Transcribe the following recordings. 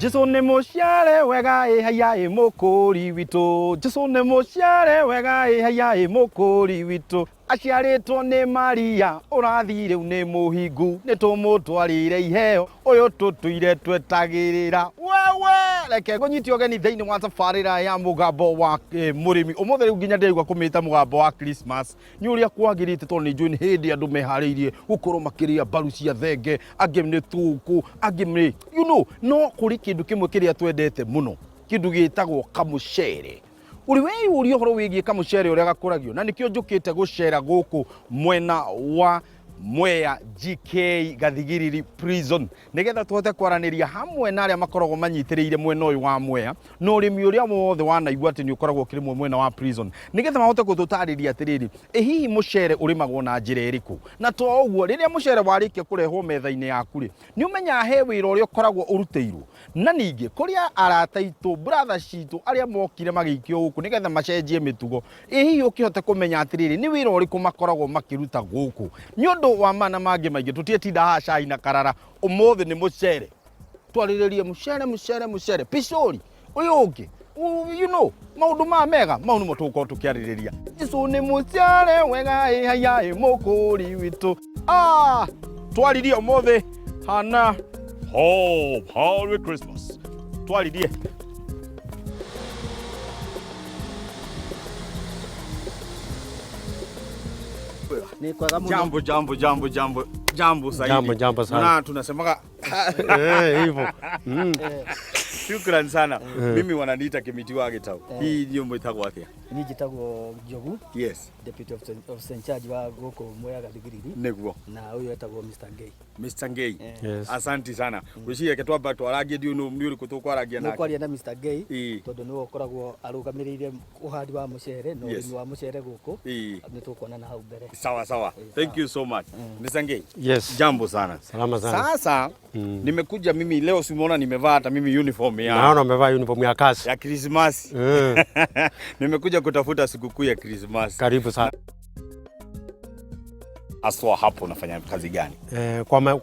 Jesu nĩ mũciare wega ĩ haiya ĩ mũkũri witũ. Jesu nĩ mũciare wega ĩ haiya ĩ mũkũri witũ. Aciarĩtwo nĩ Maria ũrathi rĩu nĩ mũhingu nĩ tũmũtwarĩre iheo ũyũ tũtũire twetagĩrĩra. Wewe reke ngũnyite ũgeni thĩinĩ wa tabarĩra ya mũgambo wa mũrĩmi. Ũmũthĩ rĩu nginya ndĩraigua kũmĩta mũgambo wa Christmas nĩ ũrĩa kwagĩrĩte tondũ nĩ njũĩ nĩ hĩndĩ andũ meharĩirie gũkorwo makĩrĩa mbaru cia thenge, angĩ nĩ tũkũ, angĩ nĩ no kũrĩ kĩndũ kĩmwe kĩrĩa twendete mũno, kĩndũ gĩtagwo kamũcere. Ũrĩ weyũria ũhoro wĩgiĩ kamũcere ũrĩa gakũragio, na nĩkĩo njũkĩte gũcera gũkũ mwena wa Mwea GK Gathigiriri Prison nĩgetha tũhote kwaranĩria hamwe na arĩa makoragwo manyitĩrĩire mwena ũyũ wa Mwea na ũrĩmi ũrĩa wothe wanaigua atĩ nĩ ũkoragwo ũkĩrĩmwo mwena wa prison, nĩgetha mahote gũtũtarĩria atĩrĩrĩ, ĩ hihi mũcere ũrĩmagwo na njĩra ĩrĩkũ? Na to ũguo, rĩrĩa mũcere warĩkia kũrehwo metha-inĩ yaku rĩ, nĩ ũmenyaga he wĩra ũrĩa ũkoragwo ũrutĩirwo? Na ningĩ kũrĩ arata aitũ, brother citũ arĩa mokire magĩikio gũkũ nĩgetha macenjie mĩtugo, ĩ hihi ũkĩhote kũmenya atĩrĩrĩ, nĩ wĩra ũrĩkũ makoragwo makĩruta gũkũ? Nĩ ũndũ wa mana mangĩ maingĩ, tũtiĩtinda haha cai na karara, ũmũthĩ nĩ mũcere. Twarĩrĩrie mũcere, mũcere, mũcere, picũri, ũyũ ũngĩ, maũndũ ma mega, mau nĩmo tũgũkorwo tũkĩarĩrĩria. Jesu nĩ mũciare wega ĩ haiya ĩ mũkũri witũ. Twaririe ũmũthĩ hana ho, Merry Christmas. Twaririe. Ni kwega mũno. Jambo, jambo, jambo, jambo, jambo zaidi. Jambo, jambo sana. Na tunasemaga Hivyo. Shukran sana. Mimi wananiita Kimiti wa Gitau. Hii ndio mwitagwo atia? Ni njitagwo Njogu. Yes. Deputy of in charge wa gũkũ Mwea Gathigiriri. Nĩguo. Na ũyũ etagwo Mr. Ngei. Mr. Ngei. Yes. Asante sana. Gwĩciria reke twamba twarangie, ndiũĩ nĩ ũrĩkũ tũkwaragia nake. Nĩkwaria na Mr. Ngei Ĩĩ. tondũ nĩwe ũkoragwo arũgamĩrĩire ũhandi wa mũcere na Yes. ũrĩmi wa mũcere gũkũ. Ĩĩ. Nĩ tũkuonana hau mbere. Sawa sawa. Thank you so much. Mr. Ngei. Yes. Jambo sana. Salama sana. Sasa nimekuja mimi leo, si umeona nimevaa hata mimi uniform ya Naona umevaa uniform ya kazi. ya Christmas. Nimekuja kutafuta sikukuu ya Christmas. Karibu sana. Aswa hapo unafanya kazi gani?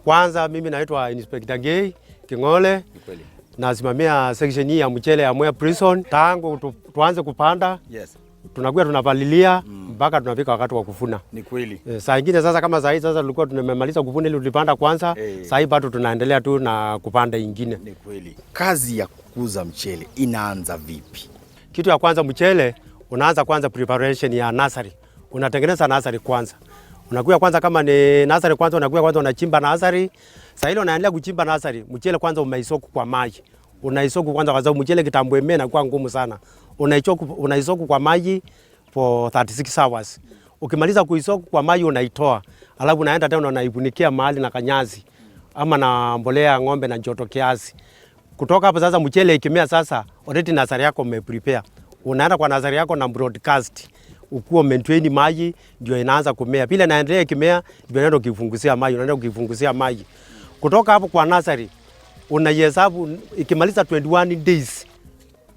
Kwanza mimi naitwa Inspector Ngei King'ole. Ni kweli. Nasimamia section hii ya mchele ya Mwea Prison. Tangu tuanze kupanda, Yes. tunakuwa tunapalilia mpaka tunafika wakati wa kuvuna. Ni kweli. Saa ingine sasa kama saa hii sasa tulikuwa tumemaliza kuvuna ile tulipanda kwanza, saa hii bado tunaendelea tu na kupanda ingine. Ni kweli. Kazi ya kukuza mchele inaanza vipi? Kitu ya kwanza mchele unaanza kwanza preparation ya nursery. Unatengeneza nursery kwanza. Unakuja kwanza kama ni nursery kwanza, unakuja kwanza unachimba nursery. Saa ile unaendelea kuchimba nursery, mchele kwanza umeisoku kwa maji. Unaisoku kwanza kwa sababu mchele kitambo imea inakuwa ngumu sana. Unaisoku kwa maji for 36 hours. Ukimaliza kuisoku kwa maji unaitoa. Alafu unaenda tena unaifunikia mahali na kanyazi ama na mbolea ya ng'ombe na joto kiasi. Kutoka hapo sasa mchele ikimea sasa already nursery yako umeprepare. Unaenda kwa nursery yako na broadcast. Ukuwa maintain maji ndio inaanza kumea. Vile inaendelea ikimea ndio unaenda ukifunguzia maji, unaenda ukifunguzia maji. Kutoka hapo kwa nursery unaihesabu ikimaliza 21 days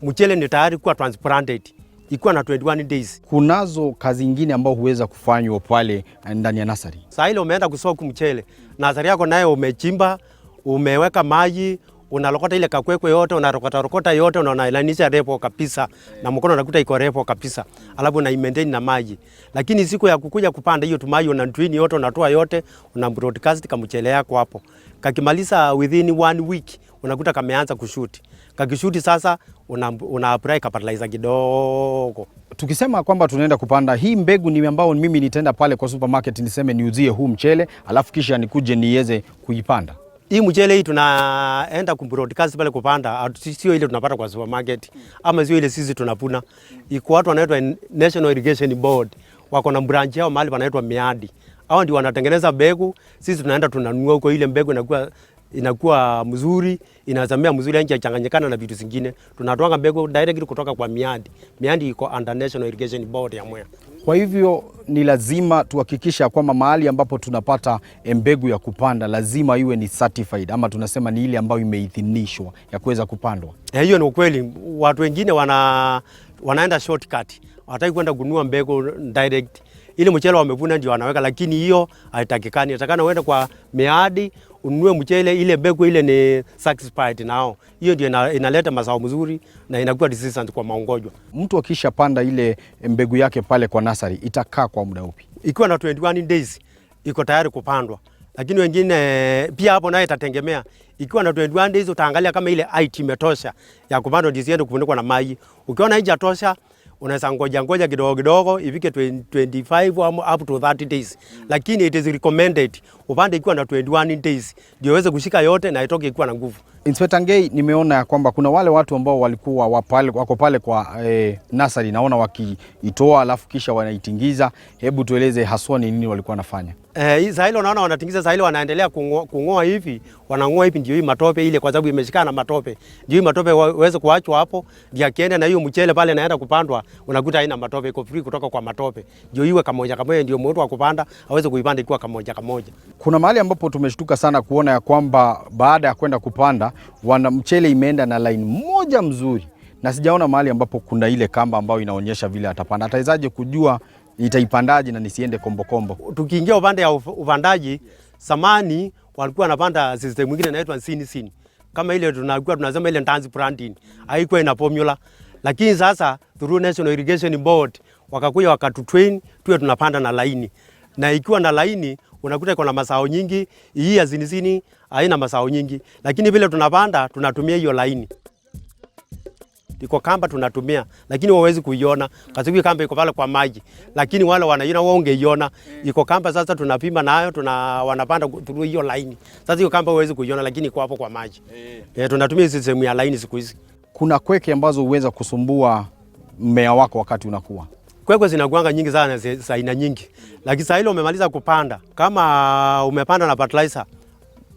mchele ni tayari kuwa transplanted. Ikiwa na 21 days. Kunazo kazi nyingine ambao huweza kufanywa pale ndani ya nursery. Saa ile umeenda kusoku mchele, nursery yako nayo umechimba, umeweka maji, unalokota ile kakwekwe yote, unarokota rokota yote, unailainisha repo kabisa. Na mkono unakuta iko repo kabisa. Alafu una maintain na maji. Lakini siku ya kukuja kupanda hiyo tumaji una drain yote, unatoa yote, una broadcast kama mchele yako hapo. Kakimaliza within 1 week unakuta kameanza kushoot. Kakishoot sasa una apply ka fertilizer kidogo. Tukisema kwamba tunaenda kupanda hii mbegu ni ambao mimi nitaenda pale kwa supermarket niseme niuzie huu mchele alafu kisha nikuje niweze kuipanda. Hii mchele hii tunaenda ku broadcast pale kupanda, sio ile tunapata kwa supermarket ama sio ile sisi tunavuna. Iko watu wanaitwa National Irrigation Board, wako na branch yao mahali panaitwa Miadi. Hao ndio wanatengeneza mbegu, sisi tunaenda tunanunua huko. Ile mbegu inakuwa mzuri, inazamia mzuri, haijachanganyikana na vitu zingine. Tunatoa mbegu direct kutoka kwa Miadi. Miadi iko under National Irrigation Board ya Mwea. Kwa hivyo ni lazima tuhakikishe kwamba mahali ambapo tunapata mbegu ya kupanda lazima iwe ni certified, ama tunasema ni ile ambayo imeidhinishwa ya kuweza kupandwa. Hiyo ni ukweli. Watu wengine wanaenda shortcut, hawataki kwenda kununua mbegu direct. Ile mchele wamevuna ndio wanaweka, lakini hiyo haitakikani. Inatakana uende kwa miadi ununue mchele ile mbegu ile ni certified nao. Hiyo ndio inaleta mazao mzuri na inakuwa resistant kwa magonjwa. Mtu akishapanda ile mbegu yake pale kwa nursery itakaa kwa muda upi? Ikiwa na 21 days iko tayari kupandwa, lakini wengine pia hapo naye itategemea. Ikiwa na 21 days utaangalia kama ile height imetosha ya kupandwa ndio isiende kufunikwa na maji. Ukiona haijatosha unaweza ngoja ngoja kidogo kidogo ifike 20, 25 ama up to 30 days, lakini it is recommended upande ikiwa na 21 days ndio iweze kushika yote na itoke ikiwa na nguvu. Inspector Ngei, nimeona ya kwamba kuna wale watu ambao walikuwa wako pale kwa nursery, naona wakiitoa alafu kisha wanaitingiza. Hebu tueleze haswa ni nini walikuwa wanafanya? Saa ile unaona wanatingiza, saa ile wanaendelea kung'oa hivi, wanang'oa hivi ndio hii matope ile, kwa sababu imeshikana na matope, ndio hii matope waweze kuachwa hapo, ndio akienda na hiyo mchele pale naenda kupandwa, unakuta haina matope, iko free kutoka kwa matope, ndio iwe kamoja kamoja, ndio mtu wa kupanda aweze kuipanda ikiwa kamoja kamoja. Kuna mahali ambapo tumeshtuka sana kuona ya kwamba baada ya kwenda kupanda wana mchele imeenda na line moja mzuri, na sijaona mahali ambapo kuna ile kamba ambayo inaonyesha vile atapanda. Atawezaje kujua nitaipandaje na nisiende kombokombo? Tukiingia upande ya upandaji, zamani walikuwa wanapanda system mwingine inaitwa sini sini, kama ile tunakuwa tunasema ile dance planting, haikuwa ina formula, lakini sasa through National Irrigation Board wakakuja wakatutrain tuwe tunapanda na laini, na ikiwa na laini unakuta iko na mazao nyingi. Hii ya zini zini haina mazao nyingi, lakini vile tunapanda tunatumia hiyo laini iko kamba tunatumia, lakini wawezi kuiona kwa sababu kamba iko pale kwa maji, lakini wale wanaiona, wao ungeiona iko kamba. Sasa tunapima nayo wanapanda through hiyo laini. Sasa hiyo kamba huwezi kuiona, lakini iko hapo kwa maji. Tunatumia sehemu ya laini siku hizi. Kuna kweke ambazo huweza kusumbua mmea wako wakati unakuwa. Kwekwe zinakuanga nyingi sana za aina nyingi, lakini saa ile umemaliza kupanda, kama umepanda na fertilizer,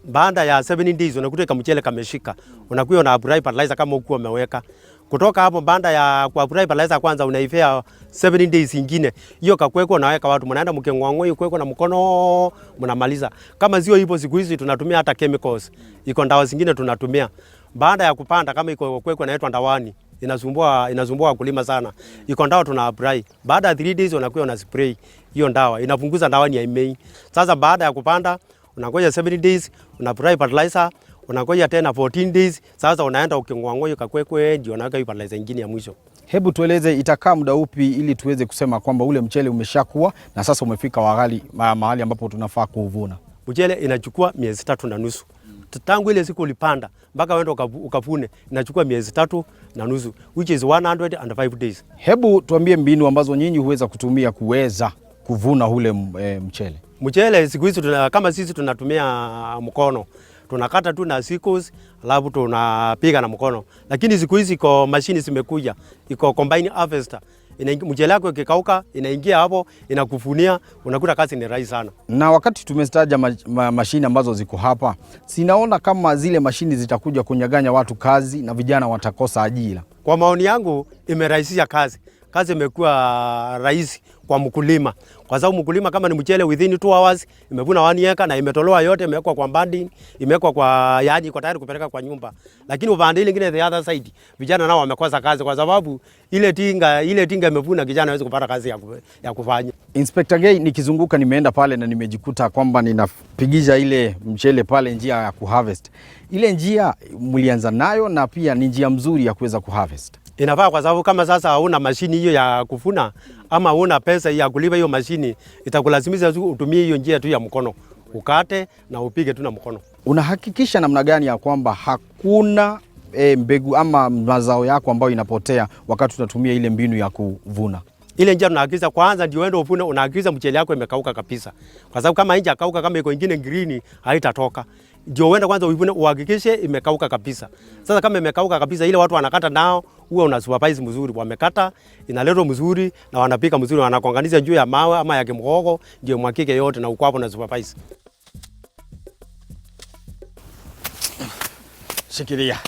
baada ya 7 days unakuta kamchele kameshika, unakuwa una apply fertilizer kama hukuwa umeweka. Kutoka hapo baada ya ku apply fertilizer kwanza unaipea 7 days ingine. Hiyo kakwekwe unaweka watu mnaenda mkingwangwa hiyo kwekwe na mkono mnamaliza. Kama sio hivyo siku hizi tunatumia hata chemicals. Iko ndawa zingine tunatumia. Baada ya kupanda kama iko kwekwe inaitwa ndawani. Inasumbua wakulima sana. Iko ndawa tuna apply. Baada ya 3 days unakuwa una spray hiyo ndawa. Inapunguza ndawani ya imei. Sasa baada ya kupanda unangoja 7 days, una apply fertilizer, unangoja tena 14 days. Sasa unaenda ukingwangwa hiyo kakwekwe ndio unaweka hiyo fertilizer nyingine ya mwisho. Hebu tueleze itakaa muda upi ili tuweze kusema kwamba ule mchele umeshakuwa na sasa umefika mahali ambapo tunafaa kuuvuna? Mchele inachukua miezi 3.5. Tangu ile siku ulipanda mpaka uende ukavune inachukua miezi 3.5, which is 105 days. Hebu tuambie mbinu ambazo nyinyi huweza kutumia kuweza kuvuna ule mchele. Mchele siku hizi kama sisi tunatumia mkono. Tunakata tu na sickles alafu tunapiga na mkono. Lakini siku hizi iko mashini zimekuja, iko combine harvester. Mchele wako ikikauka inaingia hapo inakufunia, unakuta kazi ni rahisi sana. Na wakati tumestaja mashini ambazo ziko hapa, sinaona kama zile mashini zitakuja kunyaganya watu kazi na vijana watakosa ajira. Kwa maoni yangu imerahisisha kazi. Kazi imekuwa rahisi kwa mkulima. Kwa sababu mkulima kama ni mchele within 2 hours imevuna 1 acre na imetolewa yote, imewekwa kwa banding, imewekwa kwa yaani iko tayari kupeleka kwa nyumba. Lakini upande ile nyingine, the other side, vijana nao wamekosa kazi kwa sababu ile tinga imevuna, kijana hawezi kupata kazi ya kufanya. Inspector Gay, nikizunguka nimeenda pale na nimejikuta kwamba ninapigiza ile mchele pale njia ya kuharvest. Ile njia mlianza nayo na pia ni njia mzuri ya kuweza kuharvest. Inafaa kwa sababu kama sasa hauna mashini hiyo ya kuvuna ama huna pesa ya kulipa hiyo mashini, itakulazimisha tu utumie hiyo njia tu ya mkono, ukate na upige tu na mkono. Unahakikisha namna gani ya kwamba hakuna mbegu ama mazao yako ambayo inapotea wakati unatumia ile mbinu ya kuvuna? Ile njia tunahakikisha kwanza ndio uende uvune, unahakikisha mchele yako imekauka kabisa. Kwa sababu kama haijakauka, kama iko ingine green haitatoka. Ndio uende kwanza uivune uhakikishe imekauka kabisa. Sasa kama imekauka kabisa, ile watu wanakata nao huwa una supervise mzuri, wamekata inaletwa mzuri na wanapika mzuri, wanakonganisha juu ya mawe ama ya kimgogo ndio mwakike yote na uko hapo na supervise. Shikilia.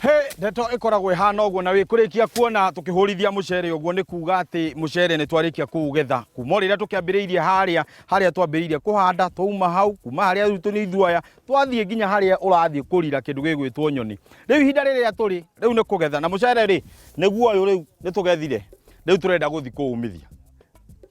He, ndeto ĩkoragwo ĩhana ũguo na wĩkũrĩkia kuona tũkĩhũrithia mũcere ũguo nĩ kuga atĩ mũcere nĩ twarĩkia kũũgetha kuma rĩrĩa tũkĩambĩrĩirie harĩa harĩa twambĩrĩirie kũhanda, twauma hau kuma harĩa rĩu nĩ ithuaya twathiĩ nginya harĩa ũrathiĩ kũrira kĩndũ gĩgwĩtwo nyoni. Rĩu ihinda rĩrĩa tũrĩ rĩu nĩ kũgetha na mũcere rĩ nĩguo ũyũ rĩu nĩ tũgethire, rĩu tũrenda gũthiĩ kũũmithia.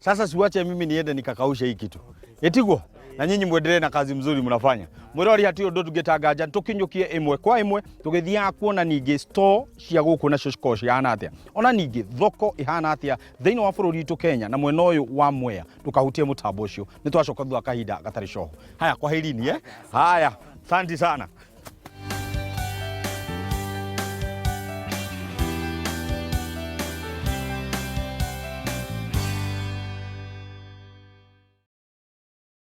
Sasa siwache mimi niende nikakaushe hii kitu. Ĩtiguo? Na nyinyi mwendelee na kazi mzuri mnafanya. Mwirori hatirĩ ũndũ tũngĩtanganja tũkinyũkie ĩmwe kwa ĩmwe tũgĩthiaga kuona ningĩ store cia gũkũ nacio cikoragwo cihana atĩa, ona ningĩ thoko ĩhana atĩa thĩinĩ wa bũrũri witũ Kenya na mwena ũyũ wa Mwea. Ndũkahutie mũtambo ũcio, nĩ twacoka thutha wa kahinda gatarĩ coho. Haya, kwaherini eh? Haya, asante sana.